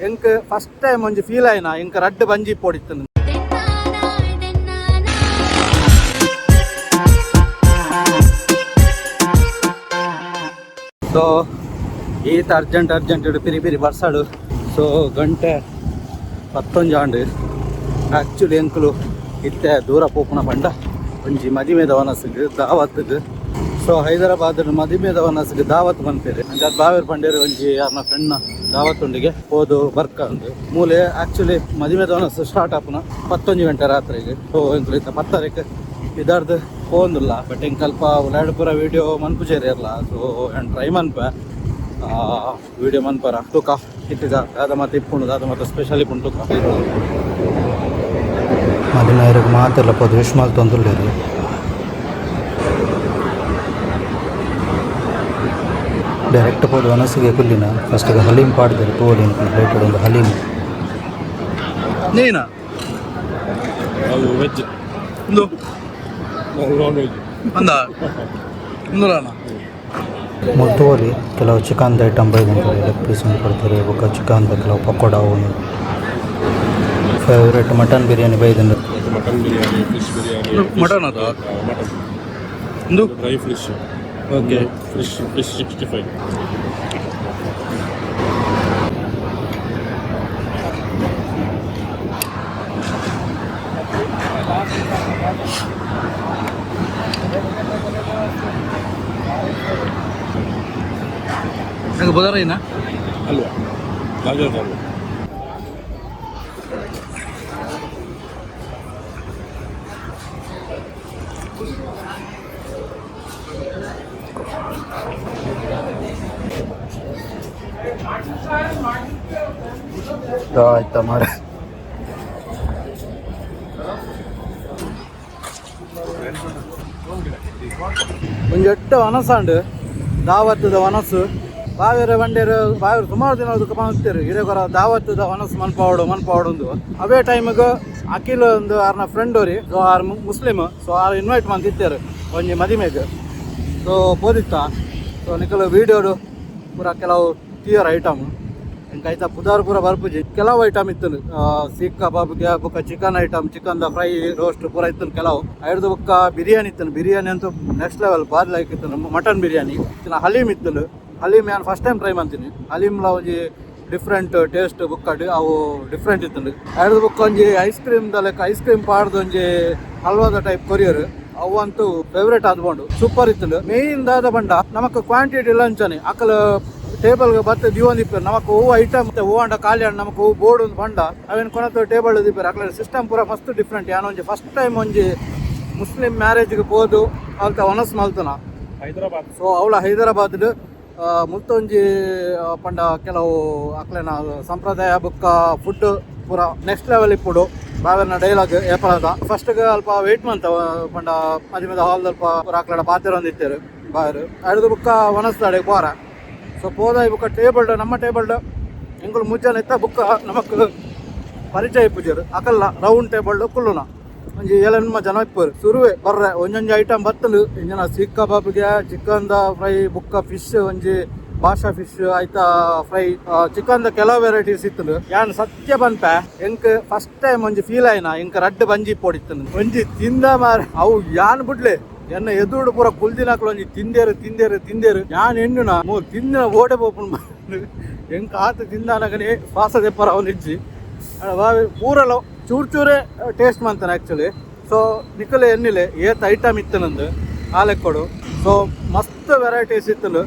ಎಂಕ್ first time ಒಂಜಿ feel ಆಯ್ನ ಎಂಕ್ ರಡ್ಡ್ ಬಂಜಿ ಪೋಡಿತ್ತು. ಸೊ ಈತ ಅರ್ಜೆಂಟ್ ಅರ್ಜೆಂಟ್ ಪಿರಿ ಪಿರಿ ಬರ್ಸಾಡು. ಸೊ ಗಂಟೆ 11 ಆಂಡ್. ಆ್ಯಕ್ಚುಲಿ ಎಂಕುಲು ಇತ್ತೆ ದೂರ ಪೋಪುನ ಪಂಡ ಒಂಜಿ ಮದಿಮೆದ ವನಸ್ಗ್ ದಾವತ್ಗ್. ಸೊ ಹೈದರಾಬಾದ್ ಮದಿಮೆದ ವನಸ್ಗ್ ದಾವತ್ ಮನ್ಪೆರ್. ಅಂಚಾದ್ ಬಾವೆರ್ ಪಂಡೇರು ಒಂಜಿ ಯಾರ್ನ ಫ್ರೆಂಡ್ನ ದಾವತ್ ಉಂಡಿಗೆ ಪೋದು ಬರ್ಕ ಅಂದ್. ಮೂಲೆ ಆ್ಯಕ್ಚುಲಿ ಮದಿಮೆದ ವನಸ್ ಸ್ಟಾರ್ಟ್ ಆಪುನ 11 ಗಂಟೆ ರಾತ್ರಿಗೆ. ಸೊ ಎಂಕುಲು ಇತ್ತೆ 10:30ಕ್ಕೆ ಇದಾರ್ದು ಪೋಂದುಲ್ಲ. ಬಟ್ ಎಂಕ್ ಅಲ್ಪ ಉಲಾಡ್ ಪೂರ ವೀಡಿಯೋ ಮನ್ಪುಜೆರ್ ಇರ್ಲ. ಸೊ ಯಾನ್ ಟ್ರೈ ಮನ್ಪೆ ವೀಡಿಯೋ ಮನ್ಪರ. ತೂಕ ಇತ್ತಿದ ದಾದ ಮತ್ತೆ ಇಪ್ಪುಂಡು, ದಾದ ಮತ್ತೆ ಸ್ಪೆಷಲ್ ಇಪ್ಪುಂಡು ತೂಕ. ಮದಿಮಾಯೆರೆಗ್ ಮಾತೆರ್ಲ ಪೋದು ವಿಶ್ ಮಲ್ತೊಂದುಲ್ಲೆರ್. ಡೈರೆಕ್ಟ್ ಪೋದು ವನಸ್‌ಗೆ ಕುಲ್ಲಿನ ಫಸ್ಟ್ ಹಲೀಮ್ ಪಾಡ್ದೆರ್. ತೂವೊಲಿ ಪ್ಲೇಟ್ ಒಂದು ಹಲೀಮ್. ನೀನಾ? ಅದು ವೆಜ್. ಇಂದು. Non veg. ಅಂದ ಇಂದುಲಾನ. ಮೂಲು ತೂವೊಲಿ, ಕೆಲವು ಚಿಕನ್ದ ಐಟಮ್ ಬೈದಂತಲೆ. ಲೆಗ್ ಪೀಸ್ ಒಂದು ಕೊಡ್ತಾರೆ, ಬೊಕ್ಕ ಚಿಕನ್ದ ಕೆಲವು ಪಕೋಡ. ಒಂದು ಫೇವ್ರೇಟ್ ಮಟನ್ ಬಿರಿಯಾನಿ ಬೈದಂಡು. Mutton biryani, fish biryani. Mutton ಅದು? ಮಟನ್. ಇಂದು. Dry fish. Okay. Fish fish 65. ನಂಗೆ ಬುಧರೇನಾ? ಹಲ್ವಾ, ಗಾಜರ್ ಹಲ್ವಾ. ಆಯ್ತಾ ಮಾರೆ. ಒಂಜಿ ಎಡ್ಡೆ ವನಸಾಂಡ್, ದಾವತ್ತದ ವನಸ್ಸು. ಬಾವೇರ ಬಂಡೇರು ಬಾವೇರು ಸುಮಾರು ದಿನ ಅದಕ್ಕೆ ಮನ್ಪೇರು, ಹಿರೇಕೊರ ದಾವತ್ತದ ವನಸ್ಸು ಮನ್ಪಾವಡು ಮನ್ಪಾವಡು ಒಂದು. ಅವೇ ಟೈಮಿಗೆ ಅಖಿಲ್ ಒಂದು ಆರ್ನ ಫ್ರೆಂಡ್ ಅವ್ರಿ. ಸೊ ಆರ್ Muslim. So R invite ಮಂತಿತ್ತೇರು ಒಂಜಿ ಮದಿಮೆಗ್. ಸೊ ಪೋದಿತ್ತ. ಸೊ ನಿಕಲು ವೀಡಿಯೋಡು ಪೂರ ಕೆಲವು ತೀಯರ್ ಐಟಮ್. ಎಂಕ್ ಐತ ಪುದಾರ್ ಪೂರ ಬರ್ಪುಜಿ. ಕೆಲವು ಐಟಮ್ ಇತ್ತು, ಸೀಕ್ ಕಬಾಬ್ ಬೊಕ್ಕ ಚಿಕನ್ ಐಟಮ್, ಚಿಕನ್ದ ಫ್ರೈ, ರೋಸ್ಟ್ ಪೂರ ಇತ್ತು ಕೆಲವು. ಐಡ್ದು ಬೊಕ್ಕ ಬಿರಿಯಾನಿ ಇತ್ತು. ಬಿರಿಯಾನಿ ಅಂತೂ ನೆಕ್ಸ್ಟ್ ಲೆವೆಲ್, ಬಾರಿ ಲೈಕ್ ಇತ್ತು ಮಟನ್ ಬಿರಿಯಾನಿ. ಇತ್ತಿನ ಹಲೀಮ್ ಇತ್ತು. ಹಲೀಮ್ ಯಾನ್ first time try ಮಾಡ್ತೀನಿ. ಹಲೀಮ್ಲ ಒಂಜಿ ಡಿಫ್ರೆಂಟ್ ಟೇಸ್ಟ್ ಬುಕ್ಕಡ್, ಅವು ಡಿಫ್ರೆಂಟ್ ಇತ್ತು. ಐಡ್ದು ಬೊಕ್ಕ ಒಂಜಿ ಐಸ್ ಕ್ರೀಮ್ ದ ಲೆಕ್ಕ, ಐಸ್ ಕ್ರೀಮ್ ಪಾಡ್ದು ಒಂಜಿ ಹಲ್ವಾದ ಟೈಪ್ ಕೊರಿಯರ್. ಅವಂತೂ ಫೇವ್ರೇಟ್ ಆದ್ಕೊಂಡು ಸೂಪರ್ ಇತ್ತು. ಮೇನ್ ದಾದ ಬಂಡ ನಮಕ್ ಕ್ವಾಂಟಿಟಿ ಇಲ್ಲ ಅಂಚನೆ. ಅಕಲ್ ಟೇಬಲ್ ಬತ್ತ ದಿವೊಂದಿಪ್ಪೆರ್. ನಮಕ್ ಹೂವು ಐಟಮ್ ಹೂವು ಅಂಡ ಖಾಲಿ ಅಂಡ ನಮಕ್ ಹೂ ಬೋರ್ಡ್ ಒಂದು ಬಂಡ ಅವೇನು ಕೊನತ ಟೇಬಲ್ ದಿಪ್ಪೆರ್. ಅಕಲ ಸಿಸ್ಟಮ್ ಪೂರ ಮಸ್ತ್ ಡಿಫ್ರೆಂಟ್. ಯಾನ್ ಒಂಜಿ ಫಸ್ಟ್ ಟೈಮ್ ಒಂಜಿ ಮುಸ್ಲಿಂ ಮ್ಯಾರೇಜ್ಗೆ ಪೋದು ಅಲ್ತ ವನಸ್ ಮಲ್ತನ. ಹೈದರಾಬಾದ್. ಸೊ ಅವಳ ಹೈದರಾಬಾದ್ ಮುಲ್ತೊಂಜಿ ಪಂಡ ಕೆಲವು ಅಕ್ಲೆನ ಸಂಪ್ರದಾಯ ಬೊಕ್ಕ ಫುಡ್ ಪೂರ ನೆಕ್ಸ್ಟ್ ಲೆವೆಲ್ ಇಪ್ಪುಡು. ಬಾವೆರ್ನ ಡೈಲಾಗ್ ಏಪಲದ ಫಸ್ಟ್ ಅಲ್ಪ ವೇಟ್ ಮಂತ ಪಂಡ ಮದಿಮೆದ ಹಾಲ್ ಅಲ್ಪ ಪೂರ ಅಕ್ಲೆಡ ಪಾತೆರೊಂದಿತ್ತೇರು ಬಾಯರು. ಅಡ್ದು ಬೊಕ್ಕ ವನಸ್ದಾಡೆ ಪೋರ. ಸೊ ಪೋದ ಬೊಕ್ಕ ಟೇಬಲ್, ನಮ್ಮ ಟೇಬಲ್ ಎಂಕುಲು ಮುಜ್ಜನ ಇತ್ತ. ಬೊಕ್ಕ ನಮಕ್ ಪರಿಚಯ ಇಪ್ಪುಜೆರ್. ಅಕಲ್ಲ ರೌಂಡ್ ಟೇಬಲ್ ಕುಲ್ಲುನ ಒಂಜಿ ಏಳೆನ್ಮ ಜನ ಇಪ್ಪರು. ಸುರುವೆ ಬರ್ರೆ ಒಂಜೊಂಜಿ ಐಟಮ್ ಬತ್ತಲು. ಇಂಜನ ಸೀಕ್ ಕಬಾಬ್ಗೆ, ಚಿಕನ್ the fry, ಬುಕ್ಕ ಫಿಶ್, ಒಂಜಿ ಬಾಷಾ ಫಿಶ್ ಆಯ್ತಾ fry, chicken the ಕೆಲವು ವೆರೈಟೀಸ್ ಇತ್ತು. ಯಾನ್ ಸತ್ಯ ಪನ್ಪೆ, ಎಂಕ್ ಫಸ್ಟ್ ಟೈಮ್ ಒಂಜಿ ಫೀಲ್ ಆಯ್ನ ಎಂಕ್ ರಡ್ಡ್ ಬಂಜಿ ಪೋಡಿತ್ತು. ಒಂಜಿ ತಿಂದ ಮಾರ, ಅವು ಯಾನ್ ಬುಡ್ಲೆ, ಎನ್ನ ಎದುರುಡು ಪೂರ ಕುಲ್ದಿನಕ್ಲು ಒಂಜಿ ತಿಂದೇರು ತಿಂದೇರು ತಿಂದೇರು. ಯಾನ್ ಎಣ್ಣುನ ಮೂರು ತಿಂದಿನ ಓಡೆ ಪೋಪುಂಡು. ಎಂಕ್ ಆತ ತಿಂದಾನಗನೆ ಶ್ವಾಸ ದೆಪ್ಪರ ಅವನಿಜ್ಜಿ. ಪೂರಲ ಚೂರ್ ಚೂರೇ ಟೇಸ್ಟ್ ಮಾಡ್ತಾನೆ ಆ್ಯಕ್ಚುಲಿ. ಸೊ ನಿಕಲೆ ಎನ್ನಿಲೆ ಏತ್ ಐಟಮ್ ಇತ್ತು ನಂದು ಆ ಲೆಕ್ಕೊಡು. ಸೊ ಮಸ್ತ್ ವೆರೈಟೀಸ್ ಇತ್ತು.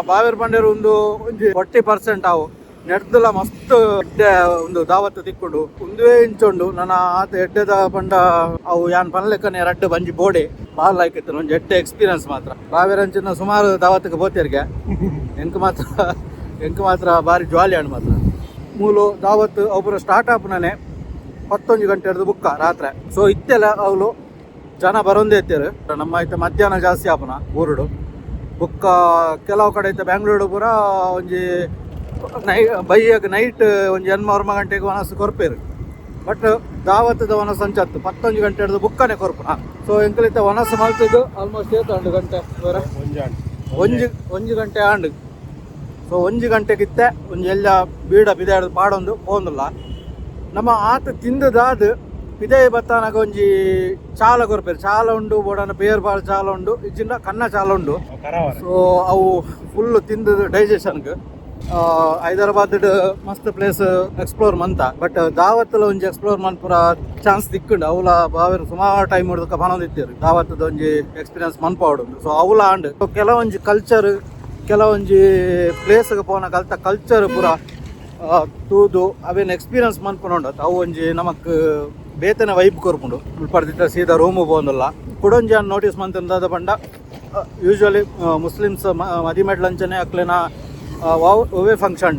ಬಾವೇರ್ ಬಂಡೇರು ಒಂದು ಒಂಜಿ 40% ಅವು ನೆಡ್ದಲ ಮಸ್ತ್ ಎಡ್ಡೆ ಒಂದು ದಾವತ್ ತಿಕ್ಕೊಂಡು ಒಂದುವೇ ಇಂಚುಂಡು. ನನ್ನ ಆತ ಎಡ್ಡೆದ ಪಂಡ ಅವು ಯಾನ್ ಪನ್ಲೆಕ್ಕನೆ ರಡ್ಡ್ ಬಂಜಿ ಬೋಡೆ ಬಾಲ್ ಲೈಕ್ ಇತ್ತು. ಒಂಜಿ ಎಡ್ಡೆ ಎಕ್ಸ್ಪೀರಿಯನ್ಸ್ ಮಾತ್ರ. ಬಾವೇರಂಚಿನ ಸುಮಾರು ದಾವತ್ಗೆ ಬೋತೇರ್ಗೆ, ಎಂಕ್ ಮಾತ್ರ ಬಾರಿ ಜಾಲಿ ಅಂಡ್ ಮಾತ್ರ. ಮೂಲು ದಾವತ್ ಒಬ್ಬರು ಸ್ಟಾರ್ಟ್ ಆಪುನನೆ 11 ಗಂಟೆ ಹಿಡಿದು ಬುಕ್ಕ ರಾತ್ರಿ. ಸೊ ಇತ್ತೆಲ್ಲ ಅವಳು ಜನ ಬರೋಂದೇ ಇತ್ತೇರು. ನಮ್ಮ ಐತೆ ಮಧ್ಯಾಹ್ನ ಜಾಸ್ತಿ ಆಪುನ ಊರುಡು. ಬುಕ್ಕ ಕೆಲವು ಕಡೆ ಐತೆ ಬ್ಯಾಂಗ್ಳೂರು ಪೂರ ಒಂಜಿ ಬೈಯಗ್ ನೈಟ್ ಒಂಜಿ ಎನ್ಮ ಒರ್ಮ ಗಂಟೆಗೆ ವನಸು ಕೊರ್ಪೇರು. ಬಟ್ ದಾವತ್ತದ ವನಸು ಅಂಚತ್ತು 11 ಗಂಟೆ ಹಿಡಿದು ಬುಕ್ಕನೆ ಕೊರ್ಪುನ. ಸೊ ಎಂಕಲಿತ್ತ ವನಸು ಮಲ್ತದ್ದು ಆಲ್ಮೋಸ್ಟ್ ಏತ್ ಅಂಡು ಗಂಟೆ? ಒಂಜಿ ಆಂಡ್. ಒಂಜಿ ಒಂಜಿ ಗಂಟೆ ಆಂಡ್. ಸೊ 1 ಗಂಟೆಗಿತ್ತೆ ಒಂಜಿ ಎಲ್ಲ ಬೀಡ ಪಿದಾಯ್ದು ಪಾಡೊಂದು ಪೋಂದುಲ್ಲ. ನಮ್ಮ ಆತ ತಿಂದದಾದ್ ಪಿದೈ ಬತ್ತಾನಗ ಒಂಜಿ ಚಾಲ ಕೊರ್ಪೆರ್. ಚಾಲ ಉಂಡು, ಬೋಡನ ಪೇರ್ ಬಾಲ್ ಚಾಲ ಉಂಡು, ಇಜ್ಜಿಂಡ ಕನ್ನ ಚಾಲ ಉಂಡು. ಸೊ ಅವು ಫುಲ್ ತಿಂದು ಡೈಜೆಷನ್ಗೆ. ಹೈದರಾಬಾದ್ ಮಸ್ತ್ ಪ್ಲೇಸ್ ಎಕ್ಸ್ಪ್ಲೋರ್ ಮಂತ, ಬಟ್ ದಾವತ್ಲ ಒಂಜಿ ಎಕ್ಸ್ಪ್ಲೋರ್ ಮನ್ಪುರ ಚಾನ್ಸ್ ತಿಕ್ಕುಂಡು. ಅವಲ ಬಾವೆರ್ ಸುಮಾರು ಟೈಮ್ ಹೊಡೆದಕ್ಕ ಪನೊಂದಿತ್ತೆರ್, ದಾವತ್ತದ ಒಂಜಿ ಎಕ್ಸ್ಪೀರಿಯನ್ಸ್ ಮನ್ಪಾವಡು. ಸೊ ಅವಲ ಆಂಡ್. ಸೊ ಕೆಲವೊಂಜಿ ಕಲ್ಚರ್, ಕೆಲವೊಂಜಿ ಪ್ಲೇಸ್ಗೆ ಪೋನಾಗ ಅಲ್ತ ಕಲ್ಚರ್ ಪೂರ ತೂದು ಅವೇನು ಎಕ್ಸ್ಪೀರಿಯನ್ಸ್ ಮನ್ಪುನ, ಅವು ಒಂಜಿ ನಮಕ್ ಬೇತನೆ ವೈಬ್ ಕೊರ್ಪುಂಡು. ಮುಲ್ಪರ್ದಿತ್ತ ಸೀದಾ ರೂಮು ಪೋಂದುಲ್ಲ. ಕುಡೊಂಜಿ ನೋಟಿಸ್ ಮಂತಂದಾದ ಪಂಡ, ಯೂಶ್ವಲಿ ಮುಸ್ಲಿಮ್ಸ್ ಮದಿಮೆಡ್ಲಂಚನೆ ಅಕ್ಲೆನ ಒವೇ function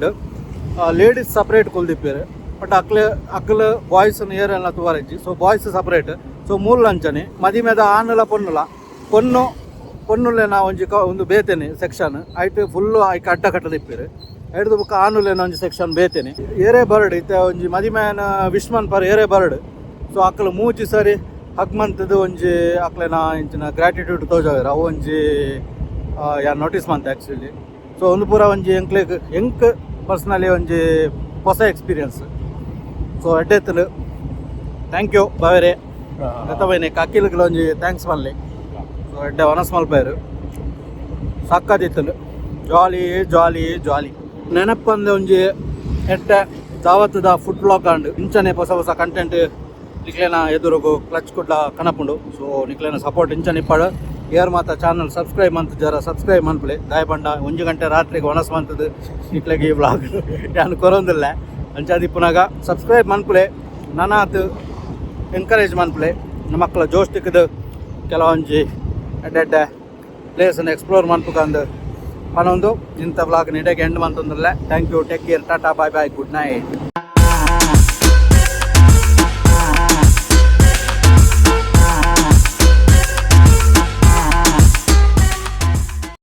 ladies separate ಕುಲ್ದಿಪ್ಪೇರು. But ಅಕ್ಲೆ ಅಕ್ಲು ಬಾಯ್ಸ್ ಏರೆಲ್ಲ ತೂವರೆಜ್ಜಿ. So boys separate. So ಮೂಲ್ ಅಂಚನೆ ಮದಿಮೆದ ಆನುಲ ಪೊನ್ನುಲ, ಪೊನ್ನು ಪೊನ್ನುಲೆನ ಒಂಜಿ ಒಂದು ಬೇತೆನೆ ಸೆಕ್ಷನ್. ಐಟ್ ಫುಲ್ಲು ಐಕ್ ಅಡ್ಡ ಕಟ್ಟದಿಪ್ಪೇರು. ಐಡ್ದು ಬೊಕ್ಕ ಆನುಲೆನ ಒಂಜಿ ಸೆಕ್ಷನ್ ಬೇತೆನೆ. ಏರೇ ಬರ್ಡ್ ಇತ್ತೆ ಒಂಜಿ ಮದಿಮೆನ ವಿಶ್ ಮನ್ಪರ್ ಏರೇ ಬರ್ಡ್. ಸೊ ಅಕ್ಲು ಮೂಜಿ ಸರಿ ಹಗ್ ಮಂತದ್ದು ಒಂಜಿ ಅಕ್ಲೆನ ಇಂಚಿನ ಗ್ರ್ಯಾಟಿಟ್ಯೂಡ್ ತೋಜಾವೆರ್. ಅವು ಒಂಜಿ ಯಾನ್ ನೋಟಿಸ್ ಮಂತೆ ಆ್ಯಕ್ಚುಲಿ. ಸೊ ಒಂದು ಪೂರ ಒಂಜಿ ಎಂಕ್ಲೆಗ್, ಎಂಕ್ ಪರ್ಸ್ನಲಿ ಒಂಜಿ ಹೊಸ ಎಕ್ಸ್ಪೀರಿಯನ್ಸ್. ಸೊ ಎಡ್ಡೆತ್ತಲು. Thank you ಬಾವೆರೆ. ಗತವೈನೆ ಅಖಿಲ್ಗ್ಲ ಒಂಜಿ thanks ಮಲ್ಲೆ. ಸೊ ಎಡ್ಡೆ ವನಸ್ ಮಲ್ಪೇರು, ಸಕ್ಕದಿತ್ತಲು. ಜಾಲಿ ಜಾಲಿ ಜಾಲಿ. ನೆನಪಂದೆ ಒಂಜಿ ಎಡ್ಡೆ ದಾವತ್ತದ ಫುಡ್ ವ್ಲಾಗ್ ಆಂಡ್. ಇಂಚನೆ ಹೊಸ ಹೊಸ ಕಂಟೆಂಟ್ ನಿಕ್ಲೆನ ಎದುರುಗು ಕ್ಲಚ್ ಕುಡ್ಲ ಕನಪುಂಡು. ಸೊ ನಿಕ್ಲೆನ ಸಪೋರ್ಟ್ ಇಂಚನೆ ಇಪ್ಪಡು. ಏರ್ ಮಾತ ಚಾನಲ್ ಸಬ್ಸ್ಕ್ರೈಬ್ ಮಂತ್ ಜರ ಸಬ್ಸ್ಕ್ರೈಬ್ ಮನ್ಪುಲೆ. ದಾಯ ಪಂಡ 1 ಗಂಟೆ ರಾತ್ರಿಗೆ ವನಸ್ ಮಂತದ್ದು ನಿಕ್ಲೆಗೆ ಈ ವ್ಲಾಗ್ ಯಾನ್ ಕೊರೊಂದಿಲ್ಲ. ಅಂಚಾದಿಪ್ಪುನಾಗ ಸಬ್ಸ್ಕ್ರೈಬ್ ಮನ್ಪುಲೆ, ನನಾತ್ ಎನ್ಕರೇಜ್ ಮನ್ಪುಲೆ. ನಮ್ಮ ಮಕ್ಕಳ ಜೋಶ್ ತಿಕ್ಕದು ಕೆಲವೊಂಜಿ ಎಡ್ಡೆ ಎಡ್ಡೆ ಪ್ಲೇಸನ್ನು ಎಕ್ಸ್ಪ್ಲೋರ್ ಮನ್ಪುಕಂದು ಪನೊಂದು ಇಂಥ ವ್ಲಾಗ್ ನಿಡೆಗೆ ಎಂಡ್ ಮಂತೊಂದುಲ್ಲೆ. Thank you, take care, tata, bye bye, good night.